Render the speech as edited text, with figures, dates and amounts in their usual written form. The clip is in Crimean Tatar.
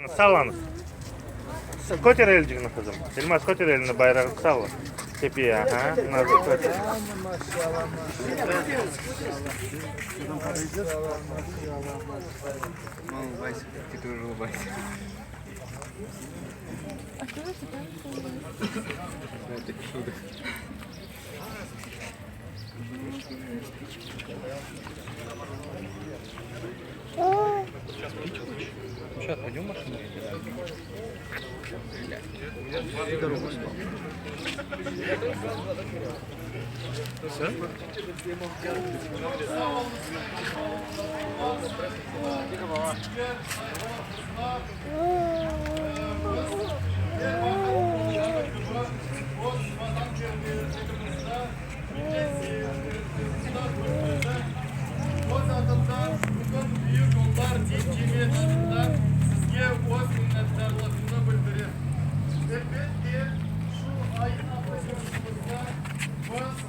Sallañız. Köter elcigini, qızım. Elmaz, köter elini, bayrağını salla. Tepeye, aha. Nazlı, köter. Öz adımdan, bütün Büyük Onlar din cemiyeti adından sizge öz minnetdarlığımnı bildirem. Elbet de, şu ayın aqşamımızda biz.